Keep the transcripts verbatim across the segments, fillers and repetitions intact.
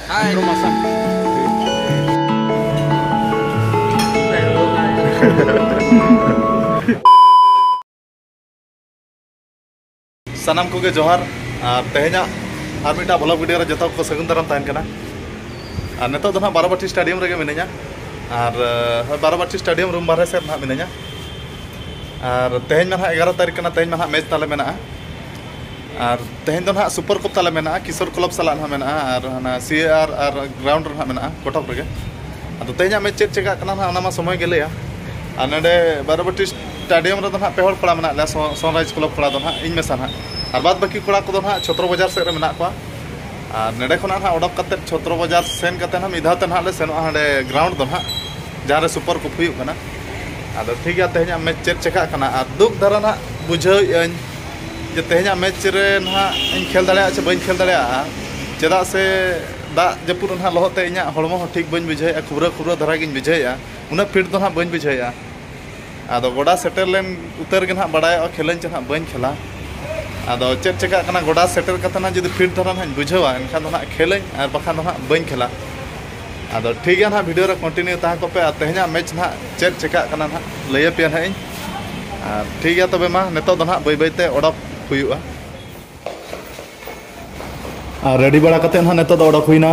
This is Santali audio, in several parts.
ᱦᱟᱭ᱾ ᱥᱟᱱᱟᱢ ᱠᱚᱜᱮ ᱡᱚᱦᱟᱨ᱾ ᱟᱨ ᱛᱮᱦᱮᱧᱟᱜ ᱟᱨ ᱢᱤᱫᱴᱟᱝ ᱵᱷᱞᱚᱜ ᱵᱷᱤᱰᱤᱭᱳ ᱨᱮ ᱡᱚᱛᱚ ᱠᱚ ᱥᱟᱹᱜᱩᱱ ᱫᱟᱨᱟᱢ ᱛᱟᱦᱮᱱ ᱠᱟᱱᱟ᱾ ᱟᱨ ᱱᱤᱛᱚᱜ ᱫᱚ ᱱᱟᱦᱟᱜ ᱵᱟᱨᱚᱵᱟᱴᱤ ᱥᱴᱮᱰᱤᱭᱟᱢ ᱨᱮᱜᱮ ᱢᱤᱱᱟᱹᱧᱟ᱾ ᱟᱨ, ᱟᱸ, ᱦᱳᱭ, ᱵᱟᱨᱚᱵᱟᱴᱤ ᱥᱴᱮᱰᱤᱭᱟᱢ ᱨᱩᱢ ᱵᱟᱨᱦᱮ ᱥᱮᱫ ᱱᱟᱦᱟᱜ ᱢᱤᱱᱟᱹᱧᱟ᱾ ᱟᱨ ᱛᱮᱦᱮᱧ ᱢᱟ ᱱᱟᱦᱟᱜ ᱮᱜᱟᱨᱚ ᱛᱟᱹᱨᱤᱠᱷ ᱠᱟᱱᱟ, ᱛᱮᱦᱮᱧ ᱢᱟ ᱱᱟᱦᱟᱜ ᱢᱮᱪ ᱛᱟᱞᱮ ᱢᱮᱱᱟᱜᱼᱟ᱾ ᱟᱨ ᱛᱮᱦᱮᱧ ᱫᱚ ᱱᱟᱦᱟᱜ ᱥᱩᱯᱟᱨ ᱠᱚᱯ ᱛᱟᱞᱮ ᱢᱮᱱᱟᱜᱼᱟ, ᱠᱤᱥᱳᱨ ᱠᱞᱟᱵᱽ ᱥᱟᱞᱟᱜ ᱱᱟᱦᱟᱜ ᱢᱮᱱᱟᱜᱼᱟ, ᱟᱨ ᱦᱟᱱᱟ ᱥᱤ ᱮ ᱟᱨ, ᱟᱨ ᱜᱨᱟᱣᱩᱱᱰ ᱨᱮ ᱱᱟᱦᱟᱜ ᱢᱮᱱᱟᱜᱼᱟ, ᱠᱚᱴᱚᱠ ᱨᱮᱜᱮ᱾ ᱟᱫᱚ ᱛᱮᱦᱮᱧᱟᱜ ᱢᱮᱪ ᱪᱮᱫ ᱪᱮᱠᱟᱜ ᱠᱟᱱᱟ ᱱᱟᱦᱟᱜ, ᱚᱱᱟ ᱢᱟ ᱥᱚᱢᱚᱭ ᱜᱮ ᱞᱟᱹᱭᱟ᱾ ᱟᱨ ᱱᱚᱰᱮ ᱵᱟᱨᱚᱵᱟᱴᱤ ᱥᱴᱮᱰᱤᱭᱟᱢ ᱨᱮᱫᱚ ᱱᱟᱦᱟᱜ ᱯᱮ ᱦᱚᱲ ᱠᱚᱲᱟ ᱢᱮᱱᱟᱜ ᱞᱮᱭᱟ, ᱥᱚ-, ᱥᱟᱱᱨᱟᱭᱤᱡᱽ ᱠᱞᱟᱵᱽ ᱠᱚᱲᱟ ᱫᱚ ᱱᱟᱦᱟᱜ, ᱤᱧ ᱢᱮᱥᱟ ᱱᱟᱦᱟᱜ᱾ ᱟᱨ ᱵᱟᱫ ᱵᱟᱹᱠᱤ ᱠᱚᱲᱟ ᱠᱚᱫᱚ ᱱᱟᱦᱟᱜ ᱪᱷᱚᱛᱨᱚ ᱵᱟᱡᱟᱨ ᱥᱮᱫ ᱨᱮ ᱢᱮᱱᱟᱜ ᱠᱚᱣᱟ᱾ ᱟᱨ ᱱᱚᱰᱮ ᱠᱷᱚᱱᱟᱜ ᱱᱟᱦᱟᱜ ᱚᱰᱚᱠ ᱠᱟᱛᱮᱫ ᱪᱷᱚᱛᱨᱚ ᱵᱟᱡᱟᱨ ᱥᱮᱱ ᱠᱟᱛᱮᱫ ᱱᱟᱦᱟᱜ ᱢᱤᱫ ᱫᱷᱟᱣ ᱛᱮ ᱱᱟᱦᱟᱜ ᱞᱮ ᱥᱮᱱᱚᱜᱼᱟ ᱦᱟᱸᱰᱮ ᱜᱨᱟᱣᱩᱱᱰ ᱫᱚ ᱱᱟᱦᱟᱜ, ᱡᱟᱦᱟᱸ ᱨᱮ ᱥᱩᱯᱟᱨ ᱠᱚᱯ ᱦᱩᱭᱩᱜ ᱠᱟᱱᱟ᱾ ᱟᱫᱚ ᱴᱷᱤᱠ ᱜᱮᱭᱟ, ᱛᱮᱦᱮᱧᱟᱜ ᱢᱮᱪ ᱪᱮᱫ ᱪᱮᱠᱟᱜ ᱠᱟᱱᱟ᱾ ᱟᱨ ᱫᱩᱠ ᱫᱷᱟᱨᱟ ᱱᱟᱦᱟᱜ ᱵᱩᱡᱷᱟᱹᱣᱮᱫ ᱟᱹᱧ ᱡᱮ ᱛᱮᱦᱮᱧᱟᱜ ᱢᱮᱪ ᱨᱮ ᱱᱟᱦᱟᱜ ᱤᱧ ᱠᱷᱮᱞ ᱫᱟᱲᱮᱭᱟᱜᱼᱟ ᱥᱮ ᱵᱟᱹᱧ ᱠᱷᱮᱞ ᱫᱟᱲᱮᱭᱟᱜᱼᱟ, ᱪᱮᱫᱟᱜ ᱥᱮ ᱫᱟᱜ ᱡᱟᱹᱯᱩᱫ ᱨᱮ ᱱᱟᱦᱟᱜ ᱞᱚᱦᱚᱫ ᱛᱮ ᱤᱧᱟᱹᱜ ᱦᱚᱲᱢᱚ ᱦᱚᱸ ᱴᱷᱤᱠ ᱵᱟᱹᱧ ᱵᱩᱡᱷᱟᱹᱣᱮᱫᱼᱟ, ᱠᱷᱩᱵᱨᱟᱹ ᱠᱷᱩᱵᱨᱟᱹ ᱫᱷᱟᱨᱟ ᱜᱤᱧ ᱵᱩᱡᱷᱟᱹᱣᱮᱫᱼᱟ, ᱩᱱᱟᱹᱜ ᱯᱷᱤᱴ ᱫᱚ ᱱᱟᱦᱟᱜ ᱵᱟᱹᱧ ᱵᱩᱡᱷᱟᱹᱣᱮᱫᱼᱟ᱾ ᱟᱫᱚ ᱜᱚᱰᱟ ᱥᱮᱴᱮᱨ ᱞᱮᱱ ᱩᱛᱟᱹᱨ ᱜᱮ ᱱᱟᱦᱟᱜ ᱵᱟᱲᱟᱭᱚᱜᱼᱟ, ᱠᱷᱮᱞᱟᱹᱧ ᱪᱮ ᱱᱟᱦᱟᱜ ᱵᱟᱹᱧ ᱠᱷᱮᱞᱟ᱾ ᱟᱫᱚ ᱪᱮᱫ ᱪᱮᱠᱟᱜ ᱠᱟᱱᱟ, ᱜᱚᱰᱟ ᱥᱮᱴᱮᱨ ᱠᱟᱛᱮ ᱱᱟᱦᱟᱜ ᱡᱩᱫᱤ ᱯᱷᱤᱴ ᱫᱷᱟᱨᱟ ᱱᱟᱦᱟᱜ ᱤᱧ ᱵᱩᱡᱷᱟᱹᱣᱟ, ᱮᱱᱠᱷᱟᱱ ᱫᱚ ᱱᱟᱦᱟᱜ ᱠᱷᱮᱞᱟᱹᱧ, ᱟᱨ ᱵᱟᱠᱷᱟᱱ ᱫᱚ ᱱᱟᱦᱟᱜ ᱵᱟᱹᱧ ᱠᱷᱮᱞᱟ᱾ ᱟᱫᱚ ᱴᱷᱤᱠ ᱜᱮᱭᱟ, ᱱᱟᱦᱟᱜ ᱵᱷᱤᱰᱤᱭᱳ ᱨᱮ ᱠᱚᱱᱴᱤᱱᱤᱭᱩ ᱛᱟᱦᱮᱸ ᱠᱚᱜ ᱯᱮ, ᱟᱨ ᱛᱮᱦᱮᱧᱟᱜ ᱢᱮᱪ ᱱᱟᱦᱟᱜ ᱪᱮᱫ ᱪᱮᱠᱟᱜ ᱠᱟᱱᱟ ᱱᱟᱦᱟᱜ ᱞᱟᱹᱭ ᱟᱯᱮᱭᱟ ᱱᱟᱦᱟᱜ ᱤᱧ᱾ ᱟᱨ ᱴᱷᱤᱠ ᱜᱮᱭᱟ, ᱛᱚᱵᱮ ᱢᱟ ᱱᱤᱛᱚᱜ ᱫᱚ ᱱᱟᱦᱟᱜ ᱵᱟᱹᱭ ᱵᱟᱹᱭ ᱛᱮ ᱚᱰᱚᱠ ᱦᱩᱭᱩᱜᱼᱟ᱾ ᱟᱨ ᱨᱮᱰᱤ ᱵᱟᱲᱟ ᱠᱟᱛᱮ ᱱᱟᱦᱟᱜ ᱱᱤᱛᱚᱜ ᱫᱚ ᱚᱰᱚᱠ ᱦᱩᱭᱱᱟ᱾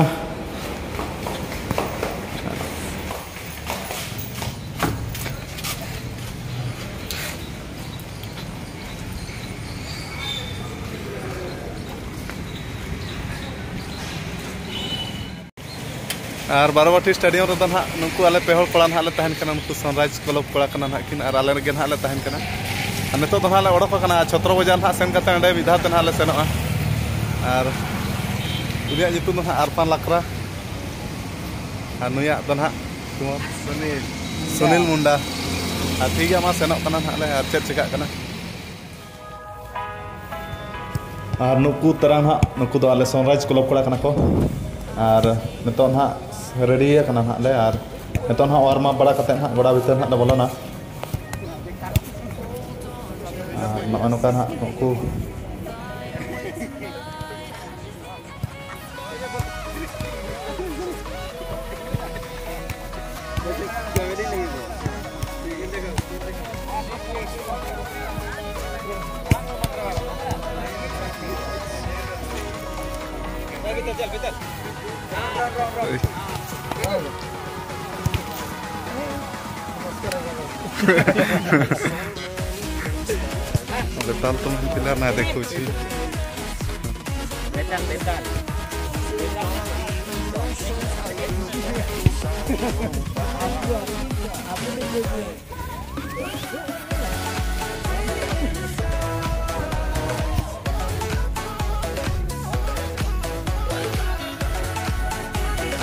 ᱟᱨ ᱵᱟᱨᱚᱵᱟᱴᱤ ᱥᱴᱮᱰᱤᱭᱟᱢ ᱨᱮᱫᱚ ᱱᱟᱦᱟᱜ ᱱᱩᱠᱩ ᱟᱞᱮ ᱯᱮ ᱦᱚᱲ ᱠᱚᱲᱟ ᱱᱟᱦᱟᱜ ᱞᱮ ᱛᱟᱦᱮᱱ ᱠᱟᱱᱟ, ᱱᱩᱠᱩ ᱥᱟᱱᱨᱟᱭᱤᱡᱽ ᱠᱞᱟᱵᱽ ᱠᱚᱲᱟ ᱠᱟᱱᱟ ᱱᱟᱦᱟᱜ ᱠᱤᱱ, ᱟᱨ ᱟᱞᱮ ᱨᱮᱜᱮ ᱱᱟᱦᱟᱜ ᱞᱮ ᱛᱟᱦᱮᱱ ᱠᱟᱱᱟ᱾ ᱟᱨ ᱱᱤᱛᱚᱜ ᱫᱚ ᱱᱟᱦᱟᱜ ᱞᱮ ᱚᱰᱚᱠ ᱟᱠᱟᱱᱟ, ᱪᱷᱚᱛᱨᱚ ᱵᱟᱡᱟᱨ ᱱᱟᱦᱟᱜ ᱥᱮᱱ ᱠᱟᱛᱮ ᱚᱸᱰᱮ ᱢᱤᱫ ᱫᱷᱟᱣ ᱛᱮ ᱱᱟᱦᱟᱜ ᱞᱮ ᱥᱮᱱᱚᱜᱼᱟ᱾ ᱟᱨ ᱩᱱᱤᱭᱟᱜ ᱧᱩᱛᱩᱢ ᱫᱚ ᱱᱟᱦᱟᱜ ᱟᱨᱯᱟᱱ ᱞᱟᱠᱨᱟ, ᱟᱨ ᱱᱩᱭᱟᱜ ᱫᱚ ᱱᱟᱦᱟᱜ ᱛᱩᱢᱟᱨ ᱥᱩᱱᱤᱞ᱾ ᱥᱩᱱᱤᱞ ᱢᱩᱱᱰᱟ᱾ ᱟᱨ ᱴᱷᱤᱠ ᱜᱮᱭᱟ, ᱢᱟ ᱥᱮᱱᱚᱜ ᱠᱟᱱᱟ ᱱᱟᱦᱟᱜ ᱞᱮ, ᱟᱨ ᱪᱮᱫ ᱪᱮᱠᱟᱜ ᱠᱟᱱᱟ᱾ ᱟᱨ ᱱᱩᱠᱩ ᱛᱟᱨᱟ ᱱᱟᱦᱟᱜ, ᱱᱩᱠᱩ ᱫᱚ ᱟᱞᱮ ᱥᱟᱱᱨᱟᱭᱤᱡᱽ ᱠᱞᱟᱵᱽ ᱠᱚᱲᱟ ᱠᱟᱱᱟ ᱠᱚ᱾ ᱟᱨ ᱱᱤᱛᱚᱜ ᱱᱟᱦᱟᱜ ᱨᱮᱰᱤ ᱟᱠᱟᱱᱟ ᱱᱟᱦᱟᱜ ᱞᱮ, ᱟᱨ ᱱᱤᱛᱚᱜ ᱱᱟᱦᱟᱜ ᱣᱟᱨᱢ ᱟᱯ ᱵᱟᱲᱟ ᱠᱟᱛᱮ ᱱᱟᱦᱟᱜ ᱜᱚᱰᱟ ᱵᱷᱤᱛᱟᱹᱨ ᱱᱟᱦᱟᱜ ᱞᱮ ᱵᱚᱞᱚᱱᱟ᱾ ᱟᱨ ᱱᱚᱜᱼᱚ ᱱᱚᱝᱠᱟ ᱱᱟᱦᱟᱜ ᱱᱩᱠᱩ᱾ बेताल तुम पिलर ना देखो छी।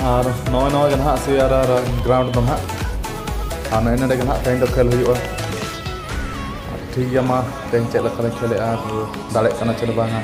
ᱟᱨ ᱱᱚᱜᱼᱚᱭ ᱱᱚᱣᱟ ᱜᱮ ᱱᱟᱦᱟᱜ ᱥᱮᱭᱟᱨ ᱟᱨ ᱜᱨᱟᱣᱩᱱᱰ ᱫᱚ ᱱᱟᱦᱟᱜ᱾ ᱟᱨ ᱱᱚᱜᱼᱚᱭ ᱱᱚᱰᱮ ᱜᱮ ᱱᱟᱦᱟᱜ ᱛᱮᱦᱮᱧ ᱫᱚ ᱠᱷᱮᱞ ᱦᱩᱭᱩᱜᱼᱟ᱾ ᱴᱷᱤᱠ ᱜᱮᱭᱟ, ᱢᱟ ᱛᱮᱦᱮᱧ ᱪᱮᱫ ᱞᱮᱠᱟ ᱞᱮ ᱠᱷᱮᱞᱮᱜᱼᱟ ᱟᱨ ᱫᱟᱲᱮᱜ ᱠᱟᱱᱟ ᱪᱮ ᱵᱟᱝᱟ᱾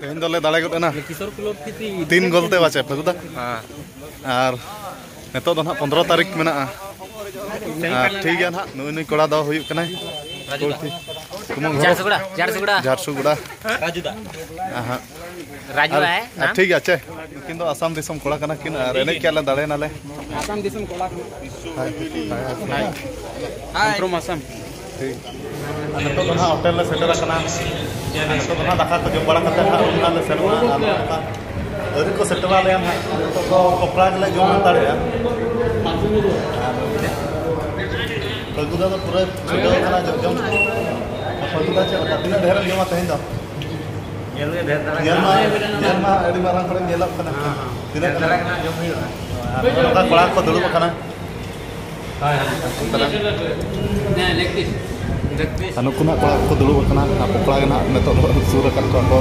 ᱛᱮᱦᱮᱧ ᱫᱚᱞᱮ ᱫᱟᱲᱮ ᱜᱚᱫ ᱮᱱᱟ᱾ ᱠᱤᱥᱳᱨ ᱠᱞᱟᱵᱽ ᱠᱤ ᱛᱤ ᱛᱤᱱ ᱜᱳᱞ ᱛᱮ ᱵᱟᱪᱮ, ᱯᱷᱟᱹᱜᱩ ᱫᱟ? ᱦᱮᱸ᱾ ᱟᱨ ᱱᱤᱛᱚᱜ ᱫᱚ ᱱᱟᱦᱟᱜ ᱯᱚᱱᱫᱽᱨᱚ ᱛᱟᱹᱨᱤᱠᱷ ᱢᱮᱱᱟᱜᱼᱟ᱾ ᱟᱨ ᱴᱷᱤᱠ ᱜᱮᱭᱟ ᱱᱟᱦᱟᱜ, ᱱᱩᱭ ᱱᱩᱭ ᱠᱚᱲᱟ ᱫᱚ ᱦᱩᱭᱩᱜ ᱠᱟᱱᱟᱭ ᱨᱟᱡᱩ ᱫᱟ᱾ ᱠᱩᱢᱟᱹᱝ ᱦᱚᱲ᱾ ᱡᱷᱟᱨᱥᱩᱜᱩᱲᱟ, ᱡᱷᱟᱨᱥᱩᱜᱩᱲᱟ᱾ ᱡᱷᱟᱨᱥᱩᱜᱩᱲᱟ᱾ ᱨᱟᱡᱩ ᱫᱟ᱾ ᱟᱦᱟᱜ᱾ ᱨᱟᱡᱩ ᱟᱨ ᱫᱟ, ᱦᱮᱸ? ᱴᱷᱤᱠ ᱜᱮᱭᱟ, ᱪᱮ? ᱱᱩᱠᱤᱱ ᱫᱚ ᱟᱥᱟᱢ ᱫᱤᱥᱚᱢ ᱠᱚᱲᱟ ᱠᱟᱱᱟ ᱠᱤᱱ ᱟᱨ ᱮᱱᱮᱡ ᱠᱮᱜᱼᱟ ᱞᱮ, ᱫᱟᱲᱮᱭᱮᱱᱟᱞᱮ᱾ ᱟᱥᱟᱢ ᱫᱤᱥᱚᱢ ᱠᱚᱲᱟ ᱠᱟᱱᱟ᱾ ᱦᱳᱭ, ᱦᱳᱭ, ᱦᱳᱭ᱾ I'm from Assam. ᱟᱨ ᱱᱤᱛᱚᱜ ᱫᱚ ᱱᱟᱦᱟᱜ ᱦᱳᱴᱮᱞ ᱞᱮ ᱥᱮᱴᱮᱨ ᱟᱠᱟᱱᱟ᱾ ᱟᱨ ᱱᱤᱛᱚᱜ ᱫᱚ ᱱᱟᱦᱟᱜ ᱫᱟᱠᱟ ᱠᱚ ᱡᱚᱢ ᱵᱟᱲᱟ ᱠᱟᱛᱮ ᱱᱟᱦᱟᱜ ᱨᱩᱢ ᱱᱟᱦᱟᱜ ᱞᱮ ᱥᱮᱱᱚᱜᱼᱟ᱾ ᱟᱨ ᱱᱚᱝᱠᱟ ᱟᱹᱣᱨᱤ ᱠᱚ ᱥᱮᱴᱮᱨ ᱟᱞᱮᱭᱟ ᱱᱟᱦᱟᱜ, ᱱᱤᱛᱚᱜ ᱫᱚ ᱯᱚᱠᱚᱲᱟ ᱜᱮᱞᱮ ᱡᱚᱢ ᱦᱟᱛᱟᱲᱮᱜᱼᱟ᱾ ᱟᱨ ᱯᱷᱟᱹᱜᱩ ᱫᱟ ᱫᱚ ᱯᱩᱨᱟᱹ ᱪᱷᱩᱴᱟᱹᱣ ᱟᱠᱟᱱᱟ ᱡᱚᱢ ᱡᱚᱢ᱾ ᱯᱷᱟᱹᱜᱩ ᱫᱟ, ᱪᱮᱫ ᱞᱮᱠᱟ, ᱛᱤᱱᱟᱹᱜ ᱰᱷᱮᱨᱮᱢ ᱡᱚᱢᱟ ᱛᱮᱦᱮᱧ ᱫᱚ? ᱧᱮᱞ ᱢᱟ, ᱧᱮᱞ ᱢᱟ ᱟᱹᱰᱤ ᱢᱟᱨᱟᱝ ᱠᱚᱨᱮ ᱧᱮᱞᱚᱜ ᱠᱟᱱᱟ᱾ ᱦᱮᱸ, ᱦᱮᱸ᱾ ᱛᱤᱱᱟᱹᱜ ᱰᱷᱮᱨ ᱫᱷᱟᱨᱟ ᱜᱮ ᱱᱟᱦᱟᱜ ᱡᱚᱢ ᱦᱩᱭᱩᱜᱼᱟ᱾ ᱟᱨ ᱱᱚᱝᱠᱟ ᱠᱚᱲᱟ ᱠᱚ ᱫᱩᱲᱩᱵ ᱟᱠᱟᱱᱟ᱾ ᱦᱳᱭ, ᱦᱳᱭ᱾ ᱦᱮᱸ, ᱞᱮᱜᱽ ᱯᱤᱥ᱾ ᱞᱮᱜᱽ ᱯᱤᱥ᱾ ᱟᱨ ᱱᱩᱠᱩ ᱱᱟᱜ ᱠᱚᱲᱟ ᱠᱚᱠᱚ ᱫᱩᱲᱩᱵ ᱟᱠᱟᱱᱟ, ᱟᱨ ᱯᱚᱠᱚᱲᱟ ᱜᱮ ᱱᱟᱜ ᱱᱤᱛᱚᱜ ᱫᱚ ᱥᱩᱨ ᱟᱠᱟᱫ ᱠᱚᱣᱟ ᱠᱚ᱾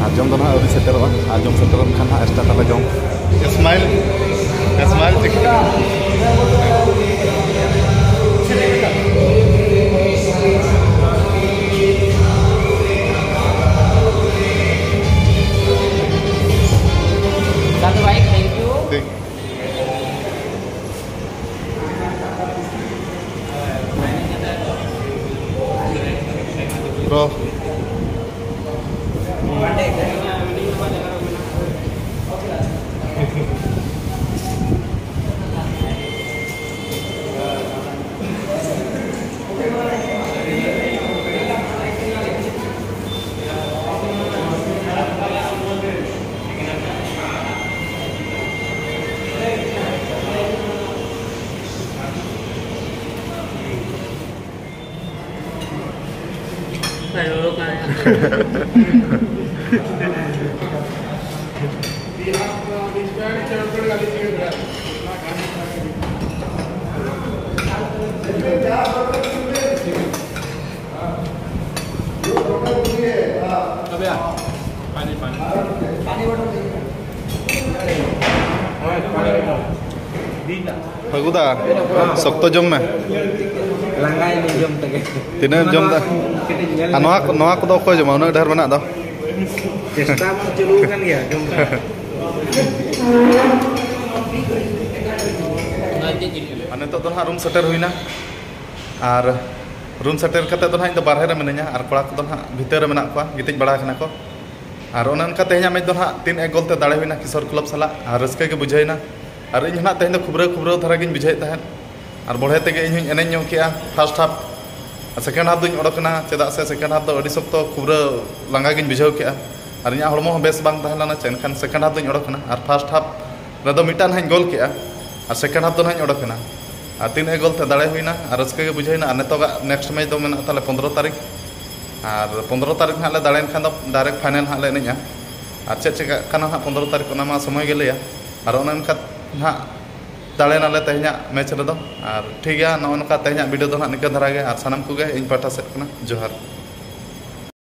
ᱟᱨ ᱡᱚᱢ ᱫᱚ ᱱᱟᱜ ᱟᱹᱣᱨᱤ ᱥᱮᱴᱮᱨᱚᱜᱼᱟ, ᱟᱨ ᱡᱚᱢ ᱥᱮᱴᱮᱨ ᱞᱮᱱᱠᱷᱟᱱ ᱱᱟᱜ start ᱟᱞᱮ ᱡᱚᱢ᱾ Smile, smile check. ᱫᱟᱫᱩ ᱵᱷᱟᱭ, thank you. ᱴᱷᱤᱠ᱾ Bro. ᱯᱷᱟᱹᱜᱩᱫᱟ, ᱥᱚᱠᱛᱚ ᱡᱚᱢ ᱢᱮ᱾ ᱞᱟᱸᱜᱟᱭᱮᱱᱟᱹᱧ ᱡᱚᱢ ᱛᱮᱜᱮ᱾ ᱛᱤᱱᱟᱹᱜ ᱮᱢ ᱡᱚᱢ ᱮᱫᱟ? ᱠᱟᱹᱴᱤᱡ ᱧᱮᱞ ᱟᱨ ᱱᱚᱣᱟ ᱠᱚ, ᱱᱚᱣᱟ ᱠᱚᱫᱚ ᱚᱠᱚᱭ ᱡᱚᱢᱟ? ᱩᱱᱟᱹᱜ ᱰᱷᱮᱨ ᱢᱮᱱᱟᱜ ᱫᱚ᱾ ᱪᱮᱥᱴᱟ ᱢᱟ ᱪᱟᱹᱞᱩ ᱟᱠᱟᱱ ᱜᱮᱭᱟ ᱡᱚᱢ ᱨᱮᱱᱟᱜ᱾ ᱟᱨ ᱱᱤᱛᱚᱜ ᱫᱚ ᱱᱟᱦᱟᱜ ᱨᱩᱢ ᱥᱮᱴᱮᱨ ᱦᱩᱭᱱᱟ᱾ ᱟᱨ ᱨᱩᱢ ᱥᱮᱴᱮᱨ ᱠᱟᱛᱮ ᱫᱚ ᱱᱟᱦᱟᱜ ᱤᱧ ᱫᱚ ᱵᱟᱨᱦᱮ ᱨᱮ ᱢᱤᱱᱟᱹᱧᱟ, ᱟᱨ ᱠᱚᱲᱟ ᱠᱚᱫᱚ ᱱᱟᱦᱟᱜ ᱵᱷᱤᱛᱟᱹᱨ ᱨᱮ ᱢᱮᱱᱟᱜ ᱠᱚᱣᱟ, ᱜᱤᱛᱤᱡ ᱵᱟᱲᱟ ᱟᱠᱟᱱᱟ ᱠᱚ᱾ ᱟᱨ ᱚᱱᱮ ᱚᱱᱠᱟ ᱛᱮᱦᱮᱧᱟᱜ ᱢᱮᱪ ᱫᱚ ᱱᱟᱦᱟᱜ ᱛᱤᱱ ᱮᱠ ᱜᱳᱞ ᱛᱮ ᱫᱟᱲᱮ ᱦᱩᱭᱱᱟ ᱠᱤᱥᱳᱨ ᱠᱞᱟᱵᱽ ᱥᱟᱞᱟᱜ, ᱟᱨ ᱨᱟᱹᱥᱠᱟᱹ ᱜᱮ ᱵᱩᱡᱷᱟᱹᱣᱮᱱᱟ᱾ ᱟᱨ ᱤᱧ ᱦᱚᱸ ᱱᱟᱦᱟᱜ ᱛᱮᱦᱮᱧ ᱫᱚ ᱠᱷᱩᱵᱽᱨᱟᱹᱣ ᱠᱷᱩᱵᱽᱨᱟᱹᱣ ᱫᱷᱟᱨᱟ ᱜᱤᱧ ᱵᱩᱡᱷᱟᱹᱣᱮᱫ ᱛᱟᱦᱮᱸᱫ᱾ ᱟᱨ ᱵᱚᱲᱦᱮ ᱛᱮᱜᱮ ᱤᱧ ᱦᱚᱸᱧ ᱮᱱᱮᱡ ᱧᱚᱜ ᱠᱮᱜᱼᱟ ᱯᱷᱟᱥᱴ ᱦᱟᱯ᱾ ᱥᱮᱠᱮᱱᱰ ᱦᱟᱯ ᱫᱚᱧ ᱚᱰᱚᱠ ᱮᱱᱟ, ᱪᱮᱫᱟᱜ ᱥᱮ ᱥᱮᱠᱮᱱᱰ ᱦᱟᱯ ᱫᱚ ᱟᱹᱰᱤ ᱥᱚᱠᱛᱚ ᱠᱷᱩᱵᱨᱟᱹ ᱞᱟᱸᱜᱟ ᱜᱤᱧ ᱵᱩᱡᱷᱟᱹᱣ ᱠᱮᱜᱼᱟ᱾ ᱟᱨ ᱤᱧᱟᱹᱜ ᱦᱚᱲᱢᱚ ᱦᱚᱸ ᱵᱮᱥ ᱵᱟᱝ ᱛᱟᱦᱮᱸ ᱞᱮᱱᱟ ᱪᱮ, ᱮᱱᱠᱷᱟᱱ ᱥᱮᱠᱮᱱᱰ ᱦᱟᱯ ᱫᱚᱧ ᱚᱰᱚᱠ ᱮᱱᱟ᱾ ᱟᱨ ᱯᱷᱟᱥᱴ ᱦᱟᱯ ᱨᱮᱫᱚ ᱢᱤᱫᱴᱟᱝ ᱦᱟᱸᱜ ᱤᱧ ᱜᱳᱞ ᱠᱮᱜᱼᱟ, ᱟᱨ ᱥᱮᱠᱮᱱᱰ ᱦᱟᱯ ᱫᱚ ᱦᱟᱸᱜ ᱤᱧ ᱚᱰᱚᱠ ᱮᱱᱟ᱾ ᱟᱨ ᱛᱤᱱ ᱮ ᱜᱳᱞ ᱛᱮ ᱫᱟᱲᱮ ᱦᱩᱭᱱᱟ ᱟᱨ ᱨᱟᱹᱥᱠᱟᱹ ᱜᱮ ᱵᱩᱡᱷᱟᱹᱣ ᱮᱱᱟ᱾ ᱟᱨ ᱱᱤᱛᱚᱜᱟᱜ ᱱᱮᱠᱥᱴ ᱢᱮᱪ ᱫᱚ ᱢᱮᱱᱟᱜ ᱛᱟᱞᱮ ᱯᱚᱱᱫᱽᱨᱚ ᱛᱟᱹᱨᱤᱠᱷ᱾ ᱟᱨ ᱯᱚᱱᱫᱽᱨᱚ ᱛᱟᱹᱨᱤᱠᱷ ᱦᱟᱸᱜ ᱞᱮ ᱫᱟᱲᱮᱭᱮᱱ ᱠᱷᱟᱱ ᱫᱚ ᱰᱟᱭᱨᱮᱠᱴ ᱯᱷᱟᱭᱱᱮᱞ ᱦᱟᱸᱜ ᱞᱮ ᱮᱱᱮᱡᱼᱟ᱾ ᱟᱨ ᱪᱮᱫ ᱪᱤᱠᱟᱹᱜ ᱠᱟᱱᱟ ᱦᱟᱸᱜ ᱯᱚᱱᱫᱽᱨᱚ ᱛᱟᱹᱨᱤᱠᱷ, ᱚᱱᱟ ᱢᱟ ᱥᱚᱢᱚᱭ ᱜᱮ ᱞᱟᱹᱭᱟ᱾ ᱟᱨ ᱚᱱᱮ ᱚᱱᱠᱟ ᱦᱟᱸᱜ ᱫᱟᱲᱮᱭᱮᱱᱟᱞᱮ ᱛᱮᱦᱮᱧᱟᱜ ᱢᱮᱪ ᱨᱮᱫᱚ᱾ ᱟᱨ ᱴᱷᱤᱠ ᱜᱮᱭᱟ, ᱱᱚᱜᱼᱚ ᱱᱚᱝᱠᱟ ᱛᱮᱦᱮᱧᱟᱜ ᱵᱷᱤᱰᱤᱭᱳ ᱫᱚ ᱦᱟᱸᱜ ᱱᱤᱝᱠᱟᱹ ᱫᱷᱟᱨᱟ ᱜᱮ᱾ ᱟᱨ ᱥᱟᱱᱟᱢ ᱠᱚᱜᱮ ᱤᱧ ᱯᱟᱦᱴᱟ ᱥᱮᱫ ᱠᱷᱚᱱᱟᱜ ᱡᱚᱦᱟᱨ᱾